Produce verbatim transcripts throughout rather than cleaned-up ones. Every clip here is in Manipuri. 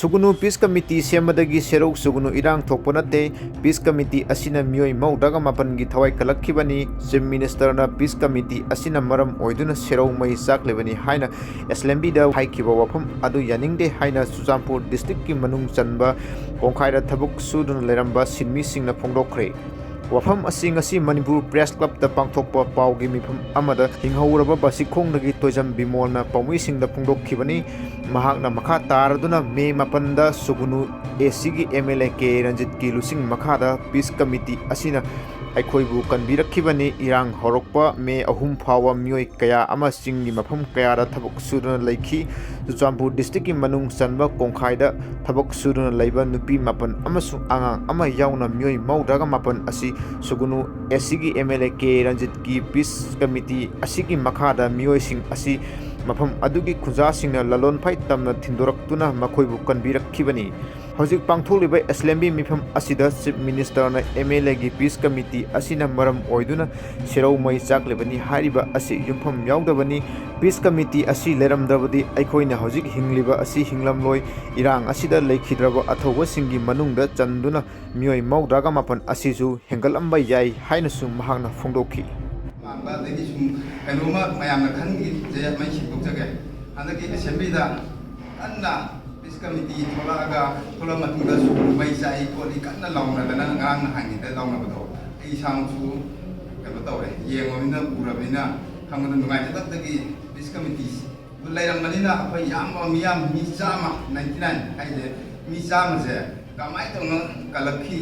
ꯁꯨꯒꯨꯅꯨ ꯄꯤꯁ ꯀꯃꯤꯇꯤ ꯁꯦꯝꯕꯗꯒꯤ ꯁꯦꯔꯧ ꯁꯨꯒꯨꯅꯨ ꯏꯔꯥꯡ ꯊꯣꯛꯄ ꯅꯠꯇꯦ꯫ ꯄꯤꯁ ꯀꯃꯤꯇꯤ ꯑꯁꯤꯅ ꯃꯤꯑꯣꯏ ꯃꯧꯗ꯭ꯔꯥꯒ ꯃꯥꯄꯟꯒꯤ ꯊꯋꯥꯏ ꯀꯜꯂꯛꯈꯤꯕꯅꯤ꯫ ꯆꯤꯐ ꯃꯤꯅꯤꯁꯇꯔꯅ ꯄꯤꯁ ꯀꯃꯤꯇꯤ ꯑꯁꯤꯅ ꯃꯔꯝ ꯑꯣꯏꯗꯨꯅ ꯁꯦꯔꯧ ꯃꯩ ꯆꯥꯛꯂꯤꯕꯅꯤ ꯍꯥꯏꯅ ꯑꯦꯁꯂꯦꯝꯕꯤꯗ ꯍꯥꯏꯈꯤꯕ ꯋꯥꯐꯝ ꯑꯗꯨ ꯌꯥꯅꯤꯡꯗꯦ ꯍꯥꯏꯅ ꯆꯨꯔꯆꯥꯟꯄꯨꯔ ꯗꯤꯁꯇ꯭ꯔꯤꯛꯀꯤ ꯃꯅꯨꯡ ꯆꯟꯕ ꯀꯣꯡꯈꯥꯏꯗ ꯊꯕꯛ ꯁꯨꯗꯨꯅ ꯂꯩꯔꯝꯕ ꯁꯤꯟꯃꯤꯁꯤꯡꯅ ꯐꯣꯡꯗꯣꯛꯈ꯭ꯔꯦ꯫ ꯋꯥꯐꯝ ꯑꯁꯤ ꯉꯁꯤ ꯃꯅꯤꯄꯨꯔ ꯄ꯭ꯔꯦꯁ ꯀ꯭ꯂꯕꯇ ꯄꯥꯡꯊꯣꯛꯄ ꯄꯥꯎꯒꯤ ꯃꯤꯐꯝ ꯑꯃꯗ ꯍꯤꯡꯍꯧꯔꯕ ꯕꯥꯁꯤꯈꯣꯡꯗꯒꯤ ꯇꯣꯏꯖꯝ ꯕꯤꯃꯣꯜꯅ ꯄꯥꯎꯃꯤꯁꯤꯡꯗ ꯐꯣꯡꯗꯣꯛꯈꯤꯕꯅꯤ꯫ ꯃꯍꯥꯛꯅ ꯃꯈꯥ ꯇꯥꯔꯗꯨꯅ ꯃꯦ ꯃꯥꯄꯟꯗ ꯁꯨꯒꯨꯅꯨ ꯑꯦ ꯁꯤꯒꯤ ꯑꯦꯝ ꯑꯦꯜ ꯑꯦ ꯀꯦ ꯔꯟꯖꯤꯠꯀꯤ ꯂꯨꯆꯤꯡ ꯃꯈꯥꯗ ꯄꯤꯁ ꯀꯃꯤꯇꯤ ꯑꯁꯤꯅ ꯑꯩꯈꯣꯏꯕꯨ ꯀꯟꯕꯤꯔꯛꯈꯤꯕꯅꯤ꯫ ꯏꯔꯥꯡ ꯍꯧꯔꯛꯄ ꯃꯦ ꯑꯍꯨꯝ ꯐꯥꯎꯕ ꯃꯤꯑꯣꯏ ꯀꯌꯥ ꯑꯃ ꯆꯤꯡꯒꯤ ꯃꯐꯝ ꯀꯌꯥꯗ ꯊꯕꯛ ꯁꯨꯗꯨꯅ ꯂꯩꯈꯤ꯫ ꯆꯨꯔꯆꯥꯟꯄꯨꯔ ꯗꯤꯁꯇ꯭ꯔꯤꯛꯀꯤ ꯃꯅꯨꯡ ꯆꯟꯕ ꯀꯣꯡꯈꯥꯏꯗ ꯊꯕꯛ ꯁꯨꯗꯨꯅ ꯂꯩꯕ ꯅꯨꯄꯤ ꯃꯥꯄꯟ ꯑꯃꯁꯨꯡ ꯑꯉꯥꯡ ꯑꯃ ꯌꯥꯎꯅ ꯃꯤꯑꯣꯏ ꯃꯧꯗ꯭ꯔꯥꯒ ꯃꯥꯄꯟ ꯑꯁꯤ ꯁꯨꯒꯨꯅꯨ ꯑꯦ ꯁꯤꯒꯤ ꯑꯦꯝ ꯑꯦꯜ ꯑꯦ ꯀꯦ ꯔꯟꯖꯤꯠꯀꯤ ꯄꯤꯁ ꯀꯃꯤꯇꯤ ꯑꯁꯤꯒꯤ ꯃꯈꯥꯗ ꯃꯤꯑꯣꯏꯁꯤꯡ ꯑꯁꯤ ꯃꯐꯝ ꯑꯗꯨꯒꯤ ꯈꯨꯟꯖꯥꯁꯤꯡꯅ ꯂꯂꯣꯟꯐꯩ ꯇꯝꯅ ꯊꯤꯟꯗꯣꯔꯛꯇꯨꯅ ꯃꯈꯣꯏꯕꯨ ꯀꯟꯕꯤꯔꯛꯈꯤꯕꯅꯤ꯫ ꯍꯧꯖꯤꯛ ꯄꯥꯡꯊꯣꯛꯂꯤꯕ ꯑꯦꯁꯂꯦꯝꯕꯤ ꯃꯤꯐꯝ ꯑꯁꯤꯗ ꯆꯤꯐ ꯃꯤꯅꯤꯁꯇꯔꯅ ꯑꯦꯝ ꯑꯦꯜ ꯑꯦꯒꯤ ꯄꯤꯁ ꯀꯃꯤꯇꯤ ꯑꯁꯤꯅ ꯃꯔꯝ ꯑꯣꯏꯗꯨꯅ ꯁꯦꯔꯧ ꯃꯩ ꯆꯥꯛꯂꯤꯕꯅꯤ ꯍꯥꯏꯔꯤꯕ ꯑꯁꯤ ꯌꯨꯝꯐꯝ ꯌꯥꯎꯗꯕꯅꯤ꯫ ꯄꯤꯁ ꯀꯃꯤꯇꯤ ꯑꯁꯤ ꯂꯩꯔꯝꯗ꯭ꯔꯕꯗꯤ ꯑꯩꯈꯣꯏꯅ ꯍꯧꯖꯤꯛ ꯍꯤꯡꯂꯤꯕ ꯑꯁꯤ ꯍꯤꯡꯂꯝꯂꯣꯏ꯫ ꯏꯔꯥꯡ ꯑꯁꯤꯗ ꯂꯩꯈꯤꯗ꯭ꯔꯕ ꯑꯊꯧꯕꯁꯤꯡꯒꯤ ꯃꯅꯨꯡꯗ ꯆꯟꯗꯨꯅ ꯃꯤꯑꯣꯏ ꯃꯧꯗ꯭ꯔꯥꯒ ꯃꯥꯄꯟ ꯑꯁꯤꯁꯨ ꯍꯦꯟꯒꯠꯂꯝꯕ ꯌꯥꯏ ꯍꯥꯏꯅꯁꯨ ꯃꯍꯥꯛꯅ ꯐꯣꯡꯗꯣꯛꯈꯤ꯫ ꯄꯥꯝꯕ ꯑꯗꯒꯤ ꯁꯨꯝ ꯀꯩꯅꯣꯝꯃ ꯃꯌꯥꯝꯅ ꯈꯟꯈꯤꯁꯦ ꯃꯩ ꯁꯦꯡꯗꯣꯛꯆꯒꯦ꯫ ꯍꯟꯗꯛꯀꯤ ꯑꯦꯁꯦꯝꯕ꯭ꯂꯤꯗ ꯀꯟꯅ ꯄꯤꯁ ꯀꯃꯤꯇꯤ ꯊꯣꯛꯂꯛꯑꯒ, ꯊꯣꯛꯂꯛꯑ ꯃꯇꯨꯡꯗ ꯁꯨꯒꯨꯅꯨ ꯃꯩ ꯆꯥꯛꯏ ꯈꯣꯠꯂꯤ ꯀꯟꯅ ꯂꯥꯎꯅꯗꯅ ꯉꯔꯥꯡ ꯅꯍꯥꯟꯒꯤꯗ ꯂꯥꯎꯅꯕꯗꯣ ꯑꯩ ꯏꯁꯥꯃꯛꯁꯨ ꯀꯩꯅꯣ ꯇꯧꯔꯦ, ꯌꯦꯡꯉꯕꯅꯤꯅ ꯎꯔꯕꯅꯤꯅ ꯈꯪꯕꯗ ꯅꯨꯡꯉꯥꯏꯖꯗꯕꯗꯒꯤ ꯄꯤꯁ ꯀꯃꯤꯇꯤ ꯂꯩꯔꯝꯕꯅꯤꯅ ꯑꯩꯈꯣꯏ ꯌꯥꯝꯕ ꯃꯤꯌꯥꯝ ꯃꯤ ꯆꯥꯝꯃ, ninety nine ꯍꯥꯏꯁꯦ, ꯃꯤ ꯆꯥꯝꯃꯁꯦ ꯀꯃꯥꯏꯅ ꯇꯧꯅ ꯀꯜꯂꯛꯈꯤ?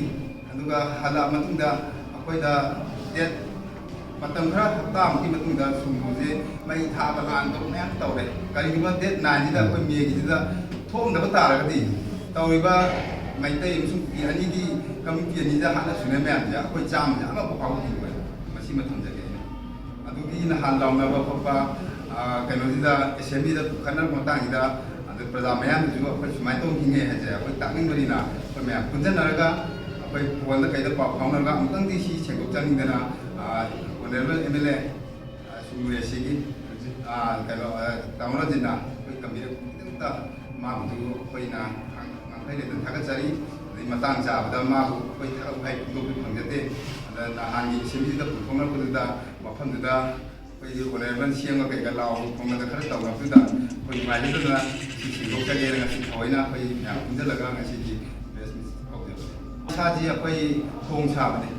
ꯑꯗꯨꯒ ꯍꯜꯂꯛꯑ ꯃꯇꯨꯡꯗ ꯑꯩꯈꯣꯏꯗ ꯗꯦꯠ ꯃꯇꯝ ꯈꯔ, ꯍꯞꯇꯥꯃꯨꯛꯀꯤ ꯃꯇꯨꯡꯗ ꯁꯨꯒꯨꯅꯨꯁꯦ ꯃꯩ ꯊꯥꯕ ꯂꯥꯟꯕ ꯃꯌꯥꯝ ꯇꯧꯔꯦ꯫ ꯀꯔꯤꯒꯨꯝꯕ ꯗꯦꯠ nineꯁꯤꯗ ꯑꯩꯈꯣꯏ ꯃꯦꯒꯤꯁꯤꯗ ꯊꯣꯛꯑꯝꯗꯕ ꯇꯥꯔꯒꯗꯤ ꯇꯧꯔꯤꯕ ꯃꯩꯇꯩ ꯑꯃꯁꯨꯡ ꯀꯨꯀꯤ ꯑꯅꯤꯒꯤ ꯀꯝꯃ꯭ꯌꯨꯅꯤꯇꯤ ꯑꯅꯤꯗ ꯍꯥꯠꯅ ꯁꯨꯅ ꯃꯌꯥꯝꯁꯦ ꯑꯩꯈꯣꯏ ꯆꯥꯝꯃꯁꯦ ꯑꯃꯐꯥꯎ ꯐꯥꯎꯕ ꯍꯤꯡꯉꯣꯏ꯫ ꯃꯁꯤꯃ ꯊꯝꯖꯒꯦ ꯑꯩꯅ꯫ ꯑꯗꯨꯒꯤ ꯅꯍꯥꯟ ꯂꯥꯎꯅꯕ ꯈꯣꯠꯄ, ꯑ, ꯀꯩꯅꯣꯁꯤꯗ, ꯑꯦꯁꯦꯝꯕ꯭ꯂꯤꯗ ꯄꯨꯈꯠꯅꯔꯛꯄ ꯃꯇꯥꯡꯁꯤꯗ, ꯑꯗ ꯄ꯭ꯔꯖꯥ ꯃꯌꯥꯝꯅꯁꯨ ꯑꯩꯈꯣꯏ ꯁꯨꯃꯥꯏꯅ ꯇꯧꯅ ꯍꯤꯡꯉꯦ ꯍꯥꯏꯁꯦ ꯑꯩꯈꯣꯏ ꯇꯥꯛꯅꯤꯡꯕꯅꯤꯅ ꯑꯩꯈꯣꯏ ꯃꯌꯥꯝ ꯄꯨꯟꯁꯤꯟꯅꯔꯒ ꯑꯩꯈꯣꯏ ꯐꯣꯟꯗ ꯀꯩꯗ ꯄꯥꯎ ꯐꯥꯎꯅꯔꯒ ꯑꯃꯨꯛꯇꯪꯗꯤ ꯁꯤ ꯁꯦꯡꯗꯣꯛꯆꯅꯤꯡꯗꯅ, ꯑ, ꯑꯣꯅꯔꯦꯕꯜ ꯑꯦꯝ ꯑꯦꯜ ꯑꯦ, ꯑ, ꯁꯨꯒꯨꯅꯨ ꯑꯦ ꯁꯤꯒꯤ, ꯑ, ꯀꯩꯅꯣ, ꯑ, ꯇꯥꯃꯣ ꯔꯟꯖꯤꯠꯅ ꯑꯩꯈꯣꯏ ꯀꯟꯕꯤꯔꯛꯄꯒꯤꯗꯃꯛꯇ ꯃꯥꯕꯨꯁꯨ ꯑꯩꯈꯣꯏꯅ ꯑꯩꯅ ꯑꯗꯨꯝ ꯊꯥꯒꯠꯆꯔꯤ꯫ ꯑꯗꯩ ꯃꯇꯥꯡ ꯆꯥꯕꯗ ꯃꯥꯕꯨ ꯑꯩꯈꯣꯏ ꯊꯕꯛ ꯍꯥꯏ ꯐꯣꯡꯗꯣꯛꯄ ꯐꯪꯖꯗꯦ꯫ ꯑꯗ ꯅꯍꯥꯟꯒꯤ ꯑꯦꯁꯦꯝꯕ꯭ꯂꯤꯗ ꯄꯨꯊꯣꯛꯅꯔꯛꯄꯗꯨꯗ ꯃꯐꯝꯗꯨꯗ ꯑꯩꯈꯣꯏꯒꯤ ꯑꯣꯅꯔꯦꯕꯜ ꯁꯤ ꯑꯦꯝꯒ ꯀꯩꯒ ꯂꯥꯎꯕ ꯈꯣꯡꯕꯗ ꯈꯔ ꯇꯧꯅꯕꯗꯨꯗ ꯑꯩꯈꯣꯏ ꯅꯨꯡꯉꯥꯏꯖꯗꯗꯅ ꯁꯤ ꯁꯦꯡꯗꯣꯛꯆꯒꯦꯅ ꯉꯁꯤ ꯊꯑꯣꯏꯅ ꯑꯩꯈꯣꯏ ꯃꯌꯥꯝ ꯄꯨꯟꯁꯤꯜꯂꯒ ꯉꯁꯤꯗꯤ ꯄ꯭ꯔꯦꯁ ꯃꯤꯠ ꯇꯧꯖꯕꯅꯤ꯫ ꯃꯁꯥꯁꯤ ꯑꯩꯈꯣꯏ ꯊꯣꯡ ꯁꯥꯕꯅꯤ꯫